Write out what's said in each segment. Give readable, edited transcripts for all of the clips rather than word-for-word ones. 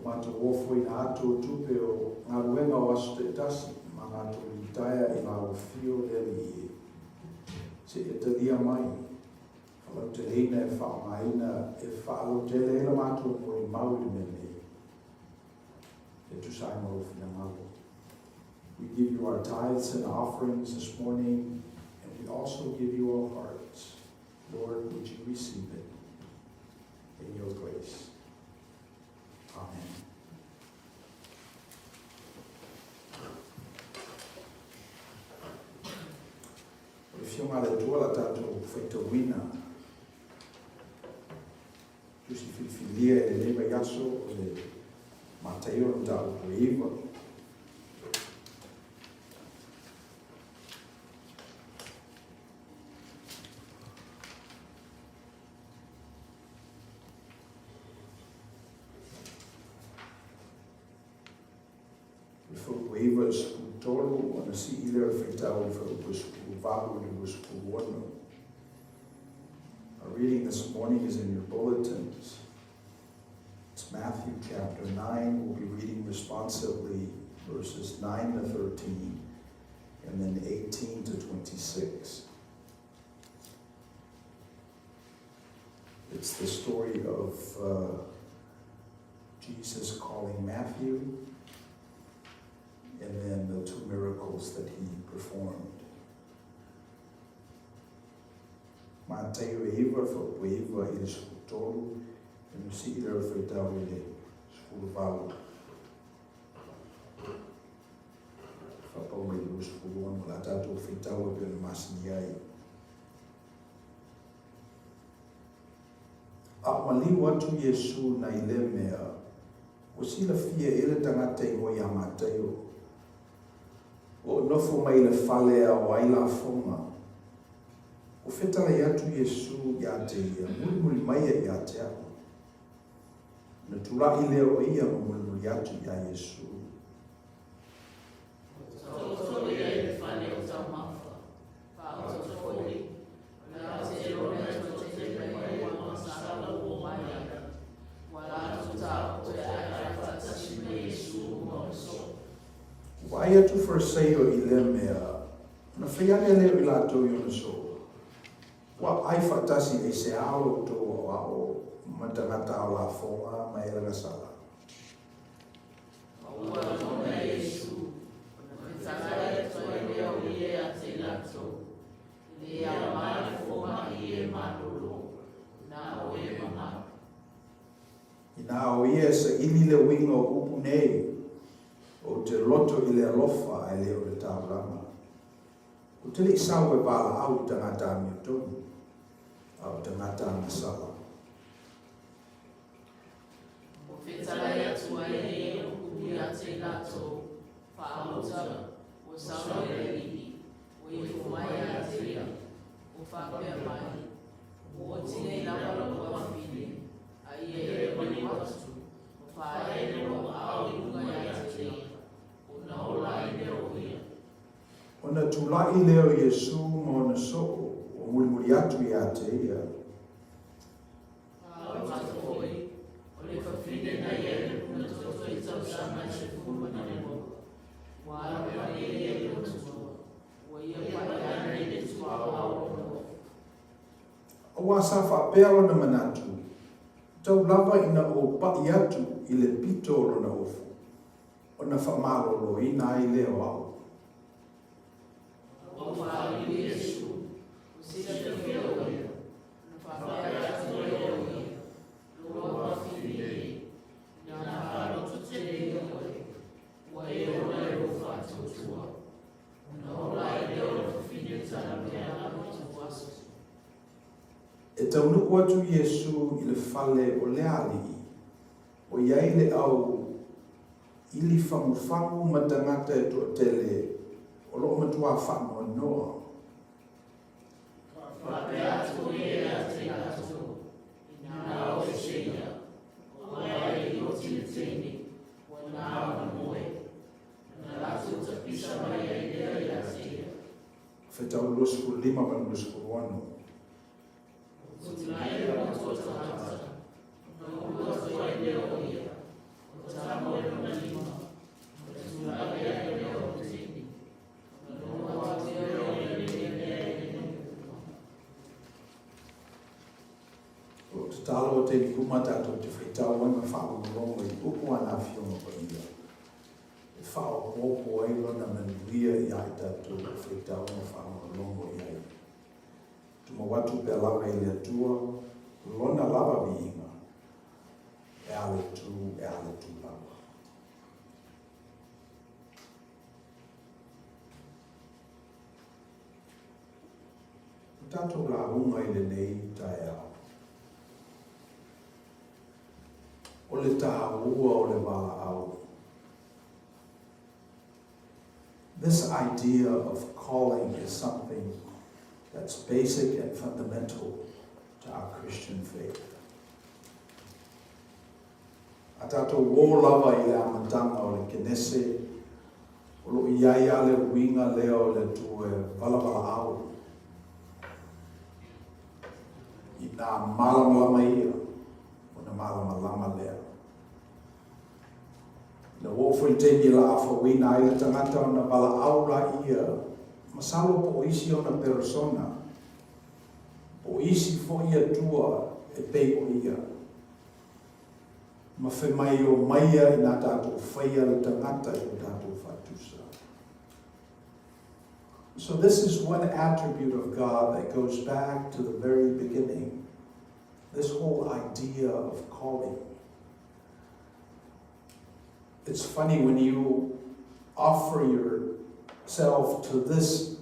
matou ofoina atu o tupe o galuega o aso taitasi ma latou litaea i Lau Afio le Alii e. Se i e talia mai, faalauteleina e faaaogaina e faalautele ai la matou molimau i le mea nei, e tusa ai ma Lou finagalo. We give you our tithes and offerings this morning, and we also give you our hearts. Lord, would you receive it in your grace? Amen. O le Afioga a le Atua la tatou faitauina tusi filifilia i lenei vaiaso o le Mataio le mataupu e 9. Le fuaiupu e 9 i le 13, ona sii lea o le faitau i le fuaiupu e 18 i le 26. Our reading this morning is in your bulletins. It's Matthew chapter 9. We'll be reading responsively verses 9 to 13 and then 18 to 26. It's the story of Jesus calling Matthew and then the two miracles that he performed. Mataio e 9, fuaiupu e 9 i le 13, ona sii lea o le faitau i le 18. Faapau mai le 26, o le a tatou faitau e pei ona masani ai. A o maliu atu Iesu nai lea mea, ua silafia e le tagata igoa iā Mataio, ua ou nofo mai i le fale e ao ai lafoga. Ua fetalai atu Iesu iā te ia, Mulimuli maia iā te au. Ona tulaʻi lea o ia ma mulimuli atu iā Iesu. Taoto ia i le fale o taumafa, faaoto foi, o le aotelo mea toatele mai ua masala ua omai ai, ua latou taoto e aeae faatasi ma Iesu ma ona soo. Ua vaai atu Fariseio i lea mea, ona fai ane lea o i latou i ona soo, Ua ai faatasi aisea lo outou aoao ma tagata ao lafoga ma elegasala? Ma ua lagona Iesu, ona fetalai atu ai lea o ia ia te i latou, E le aoga le fomai i e malolo, na o e mamalu. Inā o ia e saili le uiga o upu nei, Ou te loto i le alofa ae le o le taulaga. Ou te le i sau e valaau i tagata amiotonu, a o tagata agasala. Ua fetalai atu ai e ia upu ia te i latou, Faaauta, ua sau le Alii, ua ifo mai ia te ia, ua faapea mai, Ua oti nei lava lou afafine, a ia e maliu atu, ma faaele lou aao i luga ia te ia, ona ola ai lea o ia. Ona tulaʻi lea o Iesu ma ona soo ua mulimuli atu iā te ia. Aoga foi, o le fafine na i ai le puna toto i tausaga e 12, ua alu mai e ia i lona tua, ua ia pai ane i le tuaoa o lona nofo. Auā sa faapea lona manatu, tau lava ina ou paʻi atu i le pito o lona ofu, ona faamaloloina ai lea o au. Ua faaali Iesu, ua silafia o ia, ona faapea atu lea o ia, Loa wafine e, ina faalototele ia oe, ua e ola i lou faatuatua, ona ola ai lea o le fafine talapea lava tou aso. E taunuu atu Iesu i le fale o le alii, o i ai le au ili fagufagu ma tagata e toatele o lo o matuā faanoanoa. Faapea atu ia ia te i latou, Inā o ese ia, o ae i oti le teine, ua nā ona moe, ona latou tapisa mai ai lea ia te ia. Faitau 25 ma le 26. Tulai le matua tagata, ona ulu atu ai lea o ia, o tatalo o taimi uma tatou te faitau ai ma faalogologo i upu a na Afioga Paia e faaopoopo ai Lona manuia ia i tatou e faitau ma faalogologo i ai. Tumau atu pea lava i le Atua Lona lava viiga e a le tu e a le tu lava. O tatou lauga i lenei taeao, o le taua o le valaau. This idea of calling is something that's basic and fundamental to our Christian faith. A tatou ō lava i le amataga o le Kenese, o lo o i ai lava le uiga lea o le Atua e valavalaau i nā malamalama ia, ona malamalama lea. Ina ua oo foi i le taimi e laafauina ai le tagata ona valaau laia, masalo po o isi ona peresona, po o isi foi atua e pei o ia. Ma fai mai omaia ina tatou faia le tagata i o tatou faatusa. So this is one attribute of God that goes back to the very beginning. This whole idea of calling. It's funny when you offer yourself to this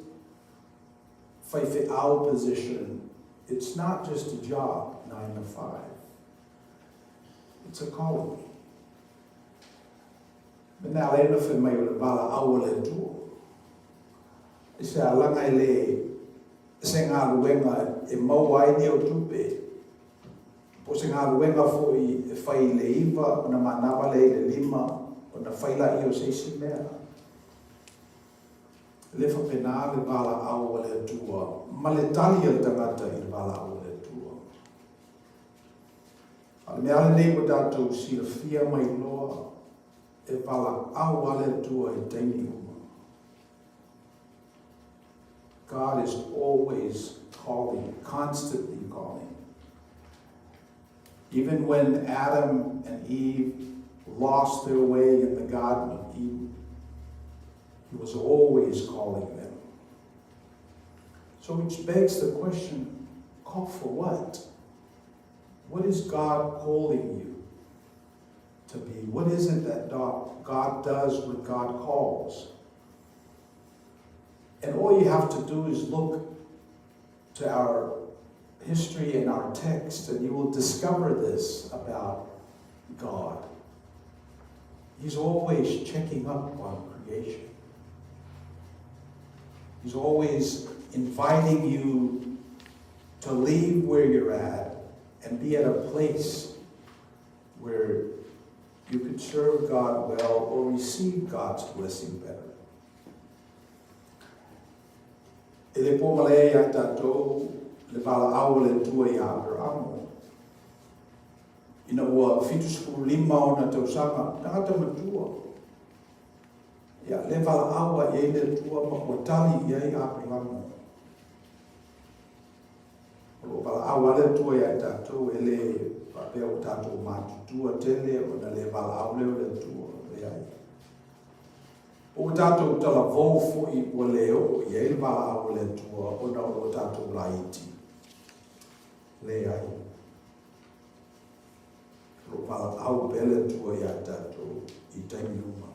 faifeau position, it's not just a job, 9 to 5. It's a calling. Mea ala ai ona fai mai o le valaau a le Atua. I se alaga e le se galuega e maua ai ni au tupe, po o se galuega foi e fai i le 9 ona manava lea i le 5 ona fai laia o se isi mea. E le faapena le valaau a le Atua ma le tali a le tagata i le valaau a le Atua. A o le mea lenei ua tatou silafia ma iloa, e valaau a le Atua i taimi uma. God is always calling, constantly calling. Even when Adam and Eve lost their way in the Garden of Eden, He was always calling them. So which begs the question, call for what? What is God calling you to be? What is it that God does when God calls? And all you have to do is look to our history and our text, and you will discover this about God. He's always checking up on creation. He's always inviting you to leave where you're at and be at a place where you could serve God well or receive God's blessing better. E le pō malae ia tatou le valaau a le Atua iā Aperamo, ina ua 75 ona tausaga, tagata matua. Ia, le valaau a i ai le Atua ma ua tali i ai Aperamo. O lo o valaau lava le Atua ia i tatou, e le faapea ua tatou matutua tele ona le valaau lea o le Atua, leai. Po ua tatou talavou foi ua le oo i ai le valaau a le Atua ona o lo tatou laiti? Leai. O lo o valaau pea le Atua ia i tatou i taimi uma.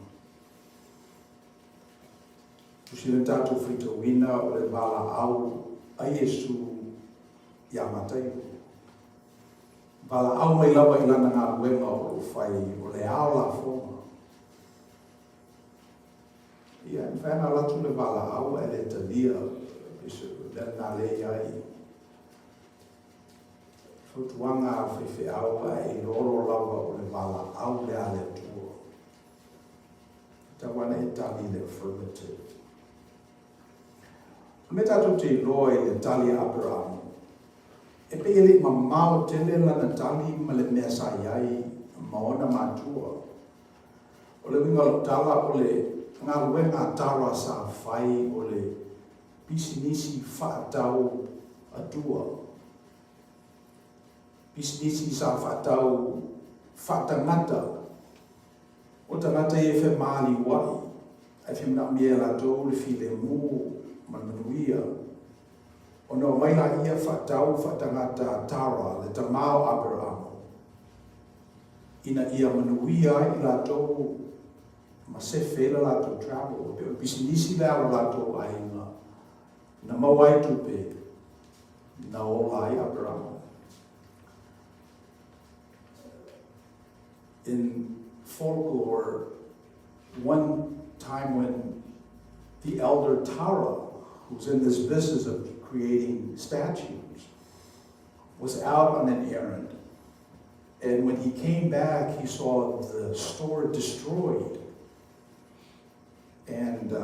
Tusi le tatou faitauina o le valaau a Iesu iā Mataio. Valaau mai lava i lana galuega o lo o fai o le ao lafoga. Ia, e mafai ona alu atu le valaau ae le talia, pei se mea lena lea e i ai. Fautuaga a faifeau ae iloalo lava o le valaau lea a le Atua. E tatau lava ona e tali i le affirmative. O le mea tatou te iloa i le tali a Aperamo, e pei e le i mamao tele lana tali ma le mea sa i ai ma ona matua. O le uiga o lau tala, o le galuega a Tara sa fai o le pisinisi faatau atua. Pisinisi sa faatau faatagata o tagata ia e femaliuai ae fia manaomia e latou le filemu ma le manuia, ona omai laia faatau faatagata a Tara le tama o Aperamo, ina ia manuia ai i latou ma sefe ai le latou travel. E pei o le pisinisi lea a lo latou aiga na maua ai tupe na ola ai Aperamo. In folklore, one time when the elder Tara, who's in this business of creating statues, was out on an errand. And when he came back, he saw the store destroyed. And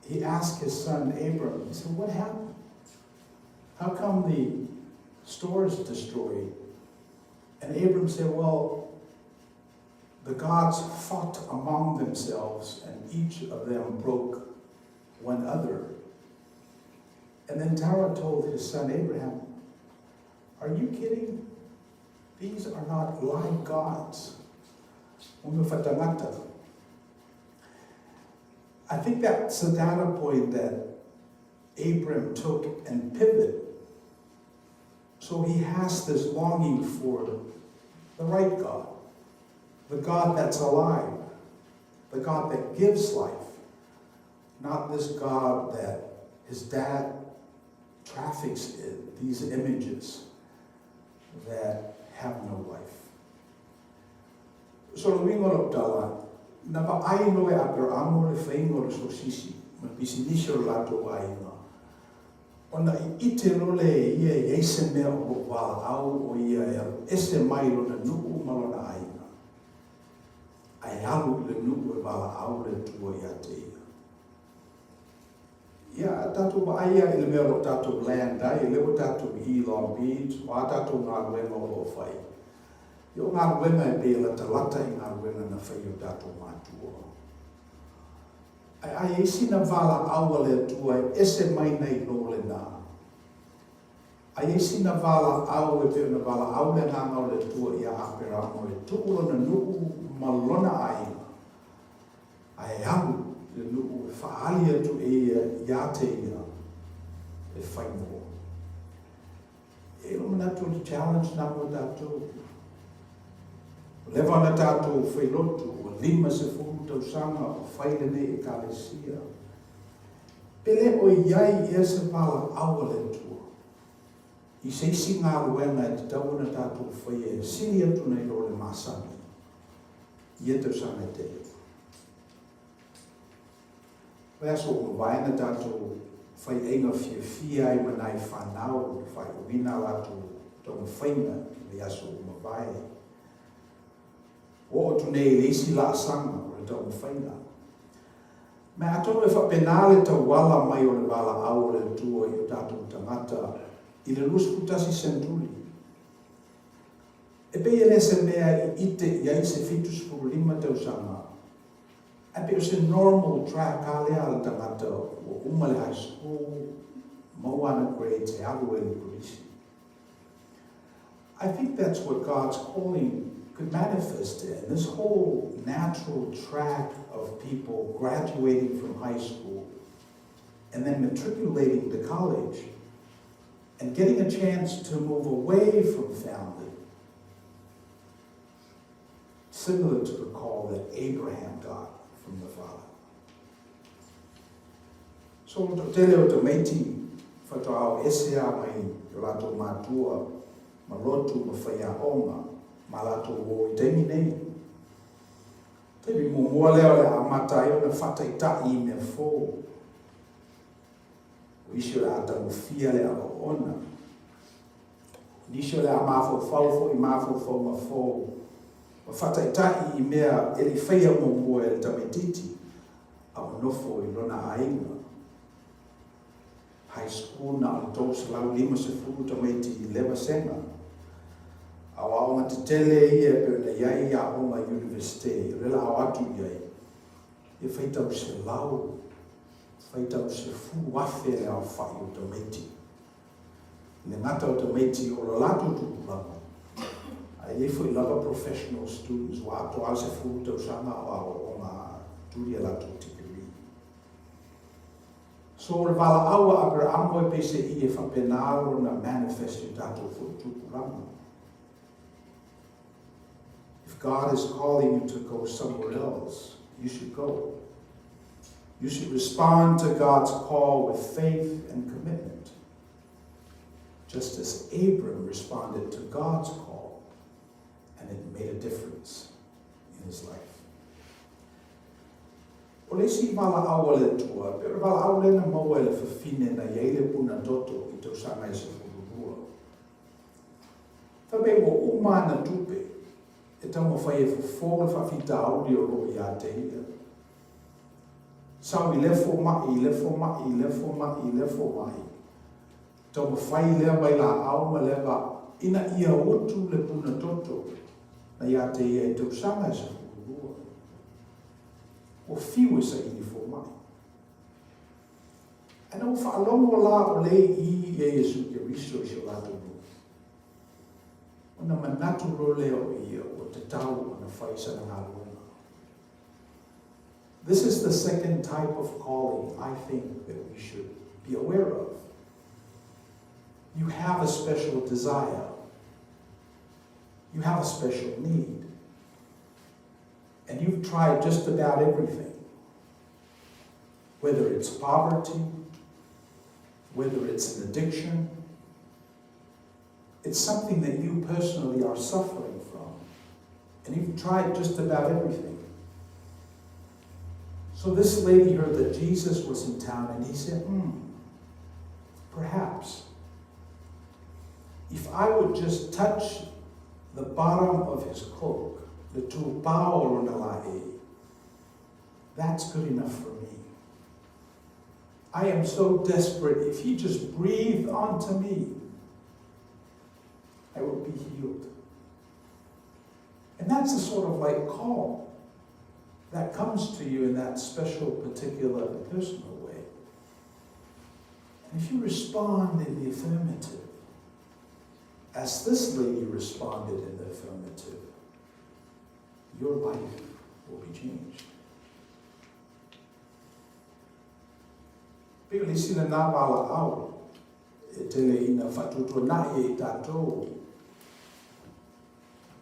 he asked his son Abram, he said, what happened? How come the store is destroyed? And Abram said, well, the gods fought among themselves, and each of them broke one other. And then Terah told his son Abraham, are you kidding? These are not live gods. I think that's a data point that Abram took and pivoted. So he has this longing for the right God, the God that's alive, the God that gives life, not this God that his dad traffics in, these images that have no life. So le uiga o lau tala, na vaai loa e Aperamo le faiga o le sosisi ma le pisinisi o le latou aiga, ona i ite loa lea e ia e iai se mea o lo o valaau o ia e alu ese mai lona nuu ma lona aiga, ae alu i le nuu e valaau le Atua ia te ia. Ia, a tatou vaai lava i le mea o lo o tatou land ai, lea ua tatou i i Long Beach, o a tatou galuega o lo o fai, ia o galuega e pei e latalata i galuega na fai e o tatou matua. Ae a i ai sina valaau a le Atua e ese mai nai lo lena, a i ai sina valaau e pei ona valaau le Agaga o le Atua ia Aperamo e tuu lona nuu ma lona aiga, Ae alu le nuu e faaali atu e ia ia te ia e fai moa. E lou manatu o le challenge na mo tatou. Ua leva ona tatou fai lotu, ua 50 tausaga o fai lenei Ekalesia. Pe le o i ai ea se valaau a le Atua i se isi galuega e tatau ona tatou faia e sili atu nai lo le masani ia tausaga e tele. Vaiaso ua mavae na tatou faiaiga fiafia ai ma nai fanau i le faaiuina a latou taumafaiga i vaiaso ua mavae. Ua oo atu nei i le isi laasaga o le taumafaiga. Ma atonu e faapena le tauala mai o le valaau o le Atua i o tatou tagata i le 21 senturi. E pei e le se mea i ite i ai se 75 tausaga, ae pei o se normal track a lea a le tagata ua uma le high school, maua ana grades e alu ai i le kolisi. I think that's what God's calling could manifest in, this whole natural track of people graduating from high school and then matriculating to college and getting a chance to move away from family, similar to the call that Abraham got from the Father. So le toatele o tamaiti faatoa ao ese a mai i o latou matua ma lotu ma faiaoga ma latou uo i taimi nei. Taimi muamua lea o le a amata ai ona faataitai i mea fou. O nisi o le a tagofia le ava oona. O nisi o le a mafaufau foi i mafaufauga fou ma faataitai i mea e le i faia muamua e le tamaitiiti a o nofo i lona aiga. High school na o le 350 tamaiti i lea vasega. A o aoga tetele ia e pei ona i ai aoga Universite, o lea la a o atu i ai, e faitau 100, faitau 10,000 le aofai o tamaiti. E le gata o tamaiti o lo latou tupulaga. Ae i ai foi lava professional students ua atoa lava le 10 tausaga o aoaoga tuli a latou tikeri. So o le valaau a Aperamo e peiseai e faapena lona manifest i o tatou foi tupulaga. If God is calling you to go somewhere else, you should go. You should respond to God's call with faith and commitment, just as Abram responded to God's call, and it made a difference in his life. O le isi valaau a le Atua, pei o le valaau lea na maua e le fafine na i ai le puna toto i tausaga e 12. Fai mai ua uma ana tupe e taumafai e fofo le faafitauli o lo o ia te ia. Sau i lea fomai, i lea fomai, i lea fomai, i lea fomai. Taumafai lea vailaau ma lea va, ina ia utu le puna toto na ia te ia i tausaga e 12. Ua fiu e saili fomai. Ae na ua faalogo la o lea e i ia Iesu Keriso i si o latou nuu, ona manatu loa lea o ia ua tatau ona fai sana galuega. This is the second type of calling I think that we should be aware of. You have a special desire. You have a special need. And you've tried just about everything. Whether it's poverty, whether it's an addiction, it's something that you personally are suffering from. And you've tried just about everything. So this lady heard that Jesus was in town, and he said, perhaps if I would just touch the bottom of his cloak, le tupao o lona laei, that's good enough for me. I am so desperate. If he just breathed onto me, I would be healed. And that's the sort of like call that comes to you in that special, particular, personal way. And if you respond in the affirmative, as this lady responded in the affirmative, your life will be changed. Pei o le isi lena valaau e tele ina faatuatuanai ai i tatou,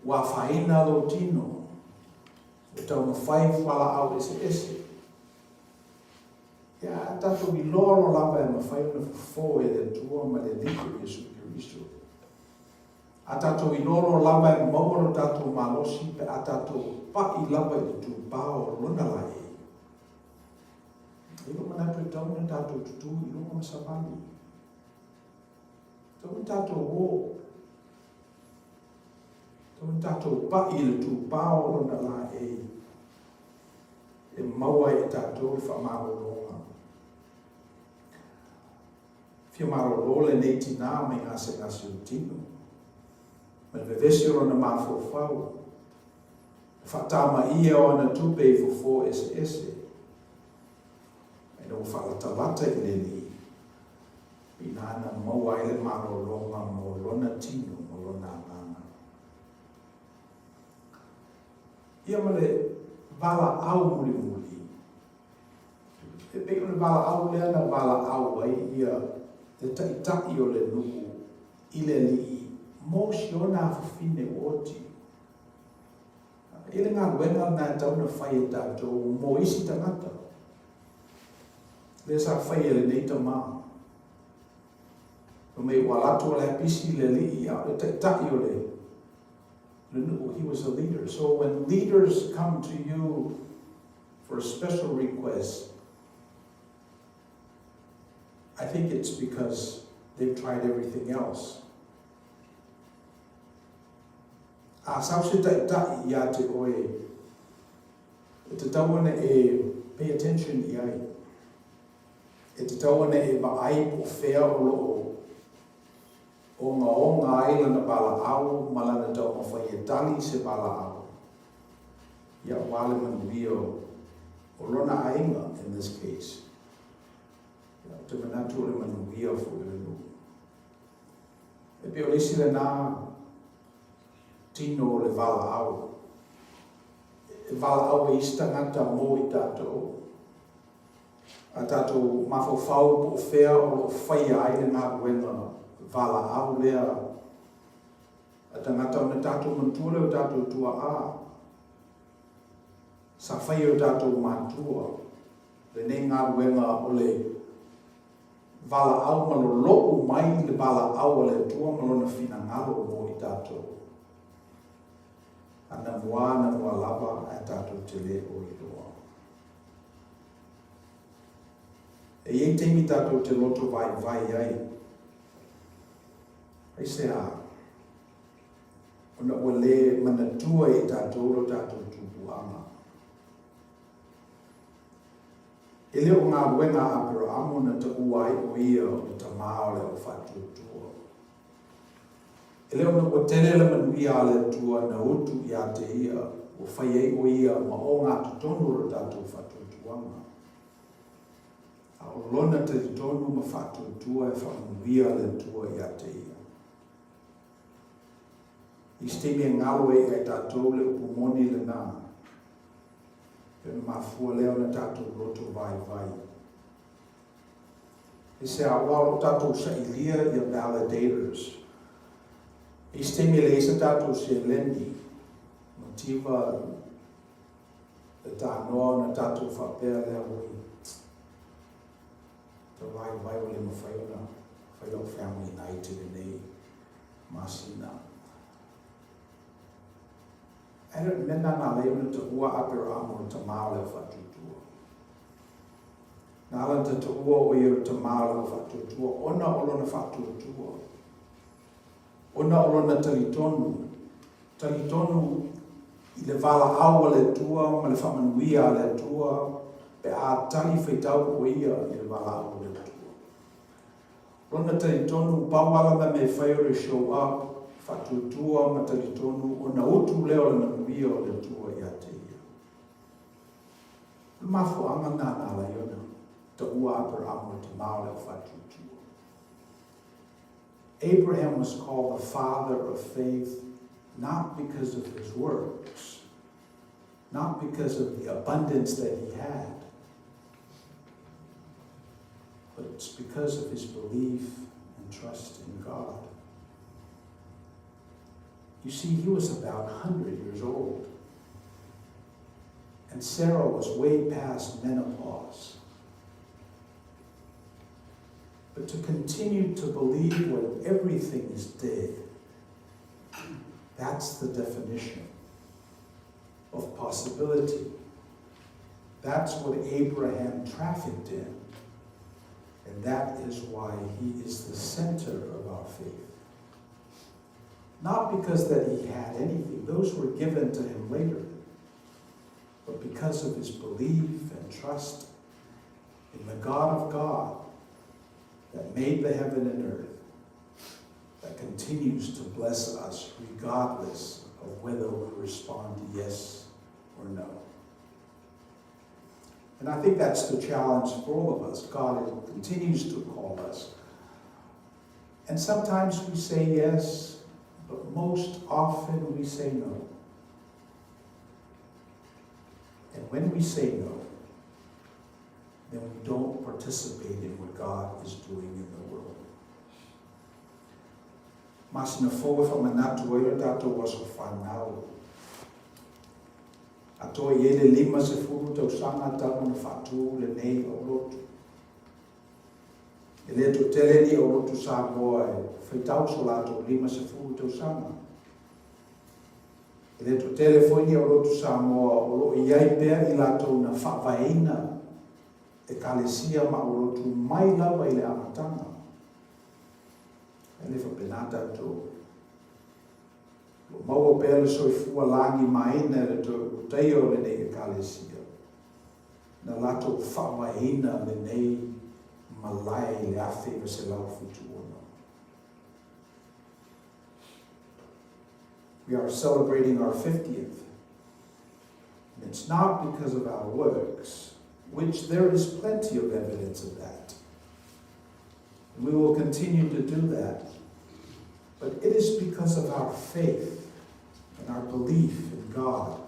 ua afaina lou tino, ua taumafai fualaau eseese. Ia, a tatou iloa loa lava e mafai ona fofo e le Atua ma le Alii o Iesu Keriso. A tatou iloa loa lava e maua lo tatou malosi pe a tatou paʻi lava i le tupā o Lona laei. E i ai lou manatu e tatau ona tatou tutū i luga ma savali. E tatau ona tatou o. E tatau ona tatou paʻi i le tupā o Lona laei e maua ai e tatou le faamalologa. Fia malolo lenei tinā mai gasegase o tino, ma le vevesi o lona mafaufau, le faatamaia o ana tupe i fofo eseese, ina ua faalatalata i le Alii, inā na maua ai le malologa mo lona tino ma lona agaga. Ia ma le valaau mulimuli, E pei o le valaau lea na valaau ai ia le taitai o le nuu i le alii mo si ona afafine ua oti. E i ai le galuega lena e tatau ona fai e tatou mo isi tagata. Lea sa fai e lenei tama. Fai mai ua alu atu o la e pisi le alii a o le taitai o le nuu. He was a leader. So when leaders come to you for a special request, I think it's because they've tried everything else. A sau se taitai ia te oe, e tatau ona e pay attention i ai. E tatau ona e vaai po o fea o lo o ogaoga ai lana valaau ma lana taumafai e tali se valaau. Ia aua le manuia o lona aiga in this case. Ia, ou te manatu o le manuia foi o le nuu. E pei o le isi lena. Tino o le valaau. E valaau e isi tagata mo i tatou. A tatou mafaufau po o fea o lo o faia ai le galuega valaau lea a tagata ona tatou manatua lea o tatou tuaa. Sa faia e o tatou matua lenei galuega o le valaau ma lolo'u mai le valaau a le Atua ma Lona finagalo mo i tatou. Anamua anamua lava ae tatou te le o iloa. E i ai taimi tatou te loto vaivai ai. Aisea? Ona ua le manatua e i tatou lo tatou tupuaga. E le o galuega a Aperaamo na taua ai o ia o le tamā o le au faatuatua. E le o na ua tele le manuia a le Atua na utu ia te ia ua fai ai o ia ma ogatotonu o lo tatou faatuatuaga. A o lona talitonu ma faatuatua e faamanuia le Atua ia te ia. I se taimi e galo ai ia i tatou le upu moni lena, e ona mafua lea ona tatou loto vaivai. Aisea? Aua o lo o tatou sailia ia validators. I se taimi e leai se tatou seleni, mativa le tanoa ona tatou faapea lea, oi, ta vaivai ua le mafai ona fai lau family night i lenei masina. Ae le o le mea lena na ala ai ona taua Aperahama o le tamā o le au faatuatua. Na ala ona taua o ia o le tamā o le au faatuatua ona o lona faatuatua, ona o lona talitonu, talitonu i le valaau a le Atua ma le faamanuia a le Atua pe a tali faitau o ia i le valaau a le Atua. Lona talitonu, pau lava lana mea e fai o le show up, faatuatua ma talitonu ona utu lea o le manuia o le Atua ia te ia. O le mafuaaga lena na ala ai ona taua Aperamo e tamā o le au faatuatua. Abraham was called the father of faith not because of his works, not because of the abundance that he had, but it's because of his belief and trust in God. You see, he was about 100 years old. And Sarah was way past menopause. But to continue to believe when everything is dead, that's the definition of possibility. That's what Abraham trafficked in. And that is why he is the center of our faith. Not because that he had anything, those were given to him later, but because of his belief and trust in the God of God that made the heaven and earth, that continues to bless us regardless of whether we respond yes or no. And I think that's the challenge for all of us. God continues to call us. And sometimes we say yes, but most often we say no. And when we say no, then we don't participate in what God is doing in the world. Masina fou e faamanatu ai lo tatou aso fanau. Atoa i ai le 50 tausaga talu ona faatu lenei aulotu. E le toatele ni aulotu Samoa e faitau so latou 50 tausaga. E le toatele foi ni aulotu Samoa o lo o i ai pea i latou na faavaeina Ekalesia ma aulotu mai lava i le amataga. E le faapena tatou. O lo o maua pea le soifua lagimaina e le toe ulutaia o lenei Ekalesia, na latou faavaeina lenei malae i le 1976. We are celebrating our 50th. And it's not because of our works, which there is plenty of evidence of that. And we will continue to do that. But it is because of our faith. and our belief in God.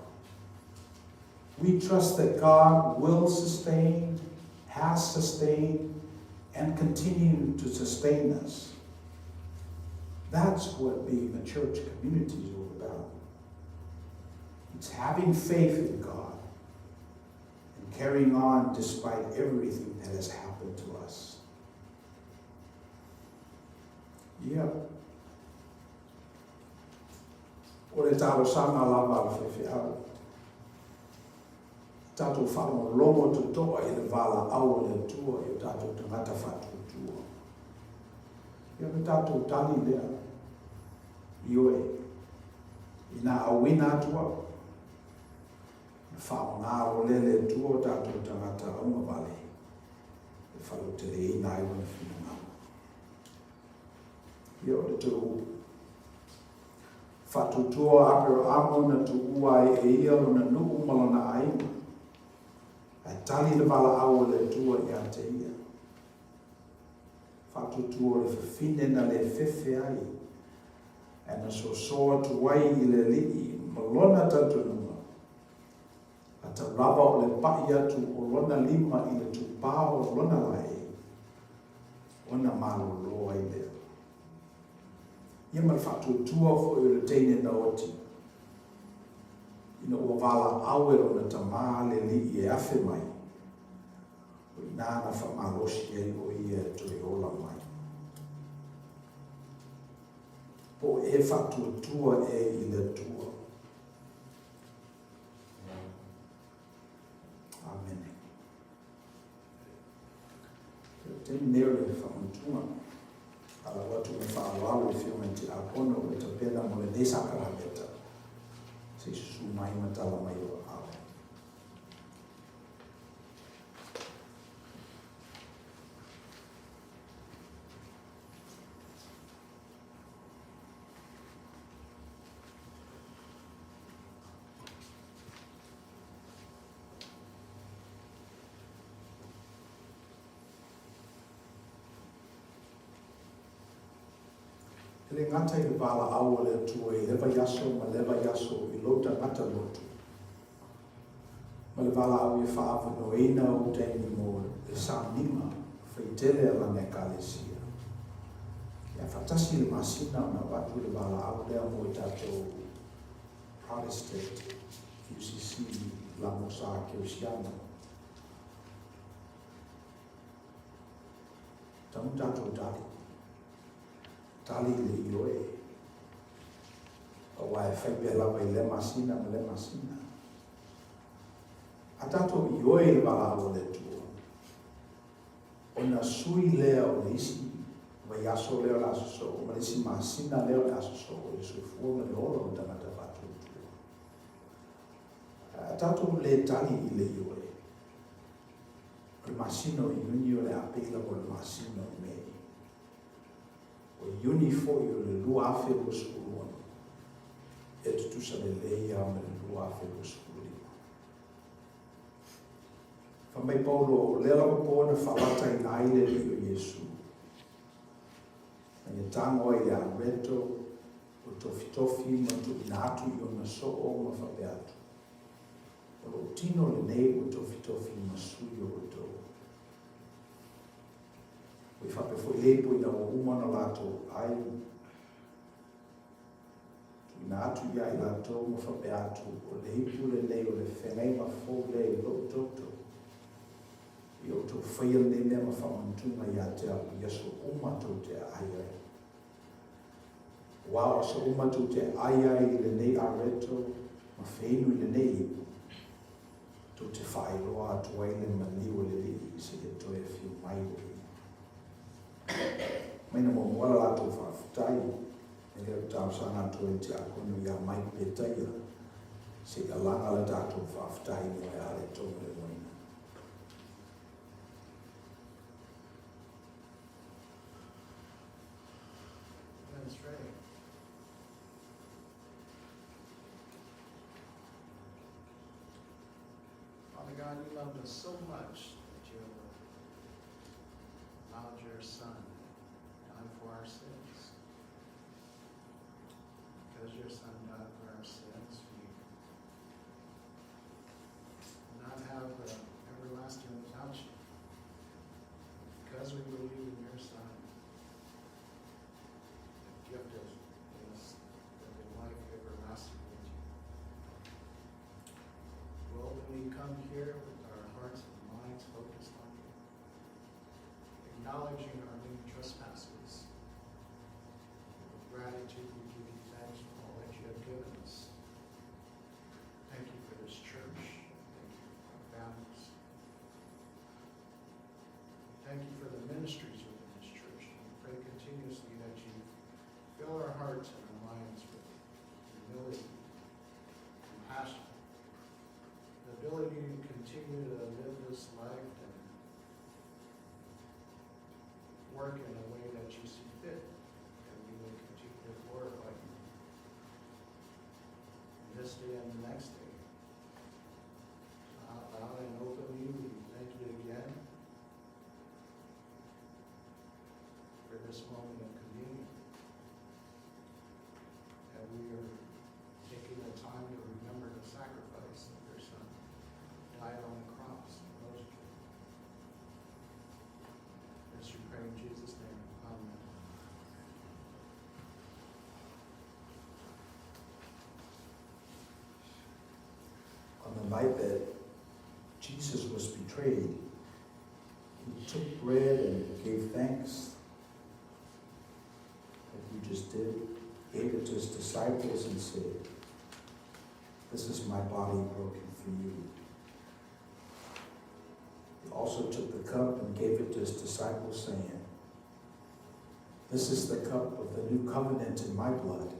We trust that God will sustain, has sustained, and continue to sustain us. That's what being a church community is all about. It's having faith in God and carrying on despite everything that has happened to us. Ia, o le talosaga lava a le faifeau, tatou faalogologo totoa i le valaau a le Atua i o tatou tagata faatuatua. Ia ona tatou tali lea, Ioe, inā auina atu au, ona faaaoga loa lea e le Atua o tatou tagata augavale e faalauteleina ai Lona finagalo. Ia o le toe upu. Faatuatua o Aperahama na tuua ai e ia lona nuu ma lona aiga, ae tali le valaau a le Atua ia te ia. Faatuatua o le fafine na le fefe ai, ae na soso atu ai i le Alii ma lona talitonuga, a tau lava o le paʻi atu o lona lima i le tupao o lona laei, ona malolo ai lea. Ia ma le faatuatua foi o le teine na oti, ina ua valaau e lona tamā le alii e afe mai, o i inā na faamalosi ai o ia e toe ola mai. Po o e faatuatua ea i le Atua. Amene. O le taimi nei o le faamanatuga, a lau atu ma le faaaloalo i le Afioga i le Tiakono ua tapena mo lenei sakarameta, se i susu mai ma tala mai o aao. E le gata i le valaau a le Atua i lea vaiaso ma lea vaiaso i lou tagata lotu, ma le valaau ia faaavanoaina ou taimi mo le sauniga faitele a lana Ekalesia. Ia faatasi i le masina ona avatu le valaau lea mo i tatou Protestant, UCC, Lamosa Kerisiano. Tamu tatou tali. Tali i le ioe. Aua e fai pea lava i lea masina ma lea masina. A tatou ioe i le valaau a le Atua, ona sui lea o le isi vaiaso lea o le a sosoo ma le isi masina lea o le a sosoo i le soifua ma le ola o le tagata faatuatua. A tatou le tali i le ioe, o le masina o Iuni o le Apeila po o le masina o Mei. O Iuni foi o le 2026 e tutusa lelei lava ma le 2025. Fai mai Paulo, o lea lava po na faalataina ai le Alii o Iesu, na ia tago ai le areto o tofitofi ma tuuina atu i ona soo ma faapea atu, O lou tino lenei ua tofitofi ma sui o outou. Ua i faapea foi le ipu ina ua uma ona latou ai, tuuina atu ia i latou ma faapea atu, O le ipu lenei o le feagaiga fou lea i lou toto, ia outou faia lenei mea ma faamanatuga ia te au i aso uma tou te aai ai. Aua o aso uma tou te aai ai i lenei areto ma feinu i lenei ipu, tou te faailoa atu ai le maliu o le Alii seia toe afio mai o ia. Mai na muamua la latou faafetai, e le o talosaga atu ai le tiakono ia Mike Petaia se i alaga le tatou faafetai mo le areto ma le uaina. Let us pray. Father God, you loved us so much that you allowed your Son to die for our sins. Because your Son died for our sins, acknowledging our many trespasses. With gratitude, we give you thanks for all that you have given us. Thank you for this church. Thank you for our families. Thank you for the ministries within this church. And we pray continuously that you fill our hearts and our minds with humility, compassion, the ability to continue to live this life and work in a way that you see fit, that we may continue to glorify you in this day and the next day. So out loud and openly, we thank you again for this moment of communion, that we are taking the time to remember the sacrifice of your Son, died on the cross and rose again. This we pray in Jesus' name. Amen. On the night that Jesus was betrayed, he took bread and gave thanks, like we just did, gave it to his disciples and said, "This is my body broken for you." He also took the cup and gave it to his disciples, saying, "This is the cup of the new covenant in my blood.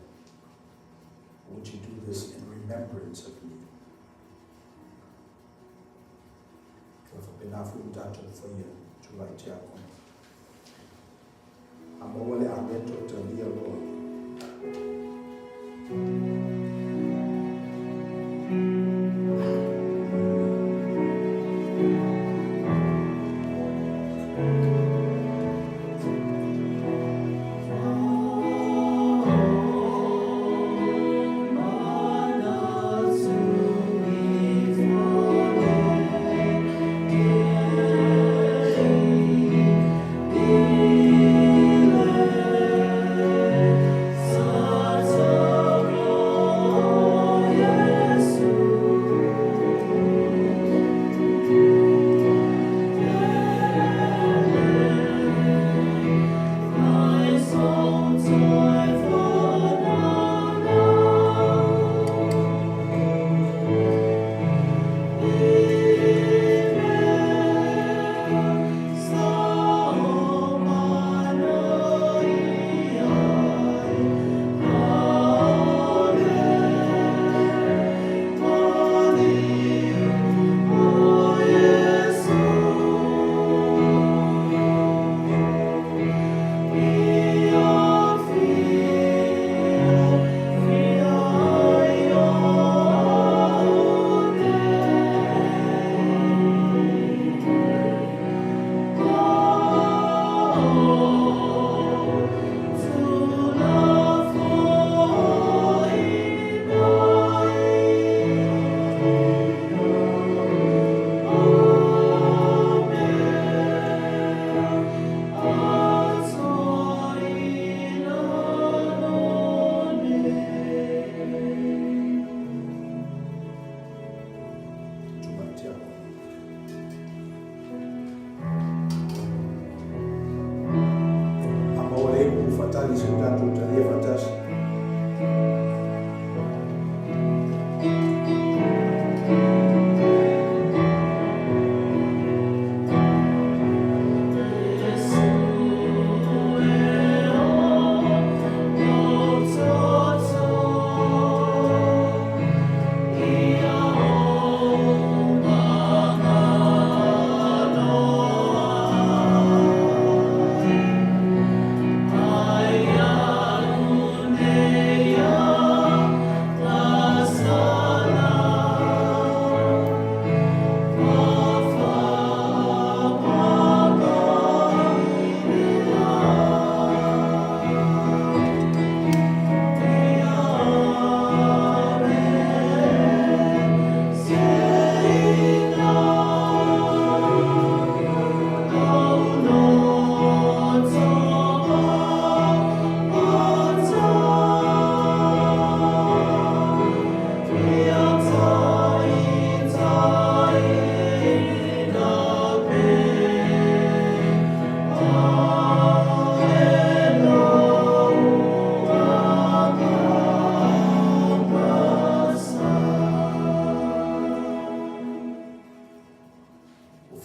Would you do this in remembrance of me?" Ka faapena foi ona tatou faia tulai tiakono. A maua le ameto talia loa.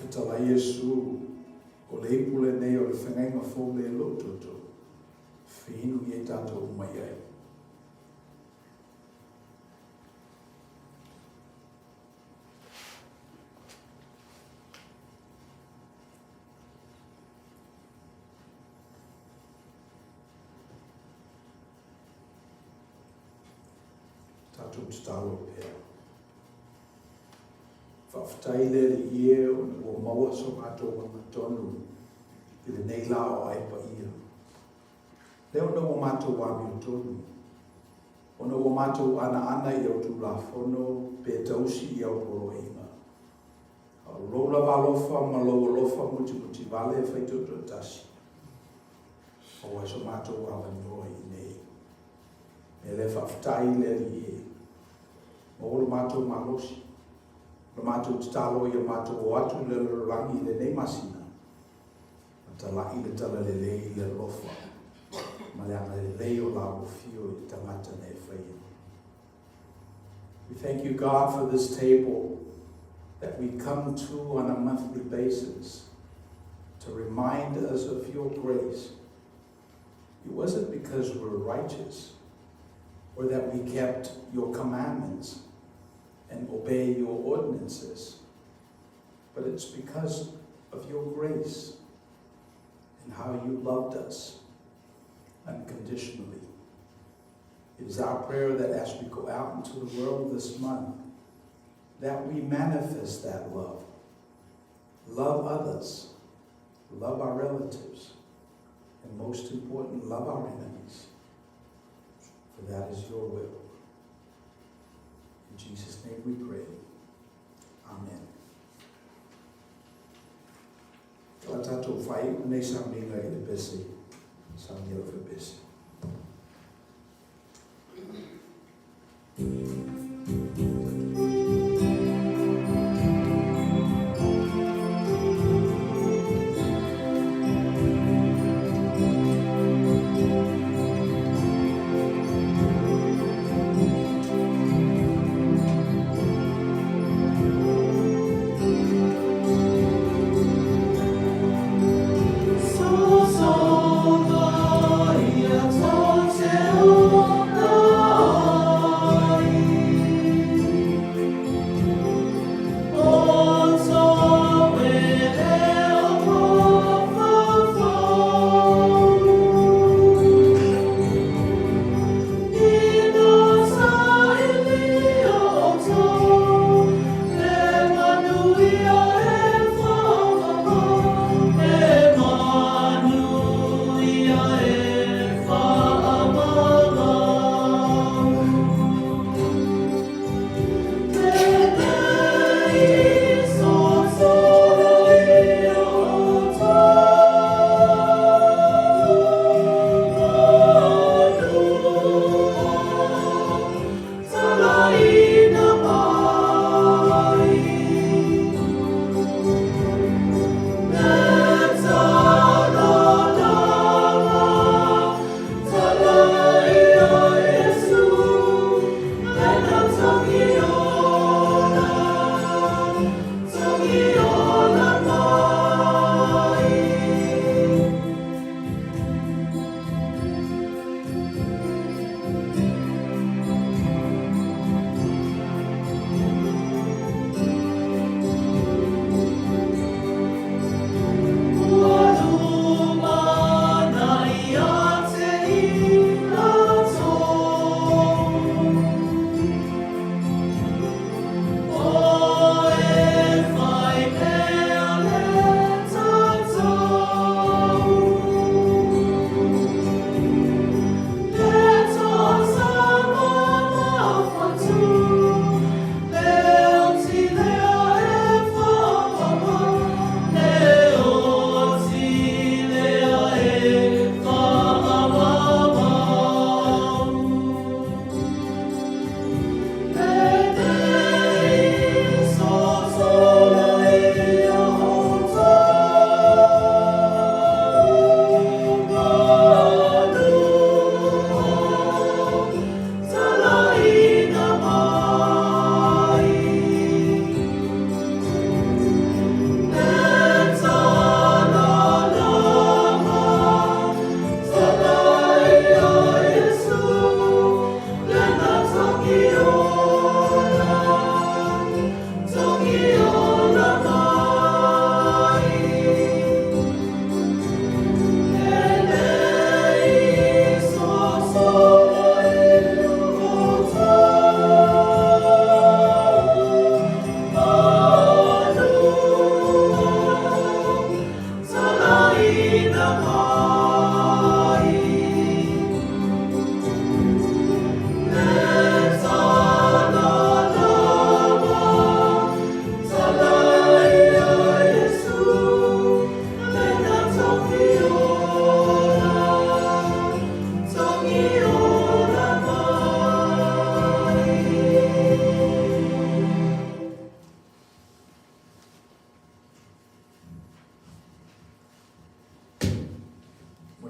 Fetalai Iesu, O le ipu lenei o le fegaiga fou lea i lou toto, feinu i ai tatou uma i ai. Tatou tatalo pea. Faafetai le Alii e ona ua maua so matou agatonu i lenei lā o Ae Paia. Lea ona ua matou amiotonu, ona ua matou anaana i au Tulafono pe tausi i au poloaiga. A o lou lava alofa ma lou alofa mutimutivale e fai toatoatasi, maua ai so matou avanoa i inei. Mea lea faafetai i le Alii e. Maua lo matou malosi, lo matou tatalo ia matou o atu i le lalolagi i lenei masina, ma talai le talalelei i le alofa ma le agalelei o lau afio i tagata na e faia. We thank you, God, for this table that we come to on a monthly basis to remind us of your grace. It wasn't because we're righteous or that we kept your commandments and obey your ordinances, but it's because of your grace and how you loved us unconditionally. It is our prayer that as we go out into the world this month, that we manifest that love. Love others, love our relatives, and most important, love our enemies. For that is your will. In Jesus' name we pray. Amen. Ka tatou faaiu nei sauninga i le pese, saunia le pese.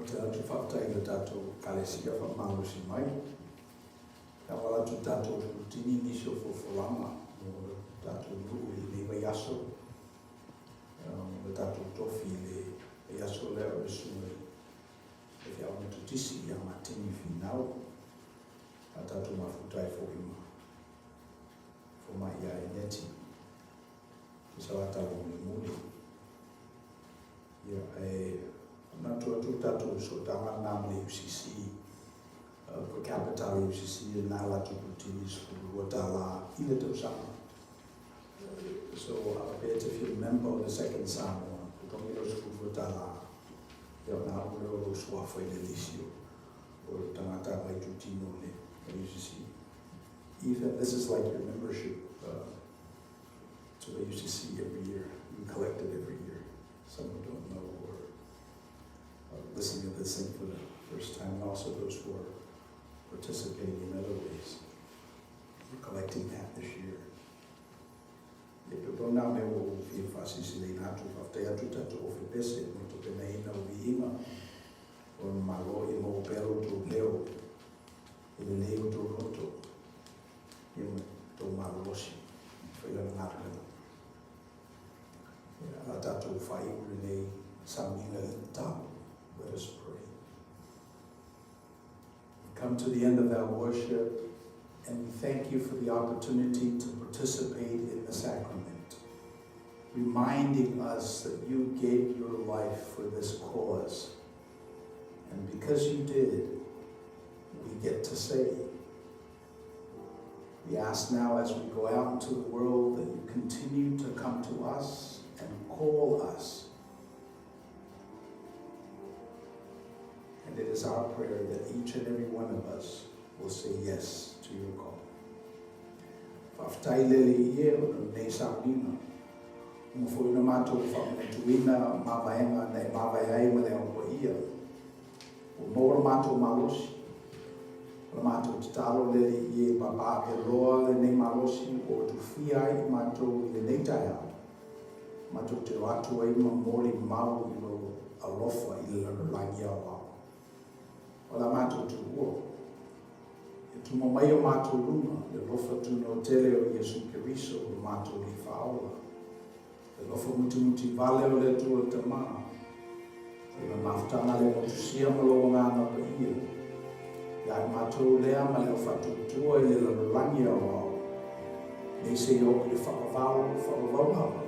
Momoli atu faafetai i le tatou Ekalesia faamalosi mai. E auala atu i tatou Lutini nisi o folafolaga mo le tatou nuu i lenei vaiaso. O le tatou tofi i le vaiaso lea o le susuga i le Feau Metotisi ia Matini Finau. A tatou mafuta ai foi ma fomai ia Eneti. I sa la tala mulimuli. Ia, e manatu atu le tatou sootaga lena ma le UCC, per capita a le UCC lena latou pulutini $12 i le tausaga. So, a faapea e te fia member o le Second Samoa, totogi lau $12, ia ona alu lea o lou suafa i le lisi o tagata vaitutino o le UCC. Ethan, this is like your membership to the UCC every year. You collect it every year. Some who don't know or are listening to this thing for the first time, and also those who are participating in other ways. We're collecting that this year. Ia pe pau nā mea ua ou fia faasilasila atu, faafetai atu i tatou ofepese mo le tapenaina o viiga o le Malo ia maua pea lo outou leo i lenei o outou loto ia ma tou malolosi e fai lana galuega. Ia, o le a tatou faaiu lenei sauniga i le tatalo. Let us pray. We've come to the end of our worship, and we thank you for the opportunity to participate in the sacrament, reminding us that you gave your life for this cause. And because you did, we get to say, we ask now as we go out into the world that you continue to come to us and call us. And it is our prayer that each and every one of us will say yes to your call. Faafetai le Alii e ona o lenei sauniga. Ua foi ona matou faamanatuina mavaega na e mavae ai ma le Ao Paia. Ua maua lo matou malosi. O le matou tatalo le Alii e papaaveloa lenei malosi ua tufia ai i matou i lenei taeao. Matou te o atu ai ma molimau i lou alofa i le lalolagi aoao. O la matou tuua, e tuma mai o matou luma le alofa tunoa tele o Iesu Keriso lo matou Alii Faaola, le alofa mutimuti vale o le Atua le Tama, Lona mafutaga le motusia ma lou Agaga Paia, ia i matou lea ma le au faatuatua i le lalolagi aoao, nei seia oo i le faavavau, faavavau lava.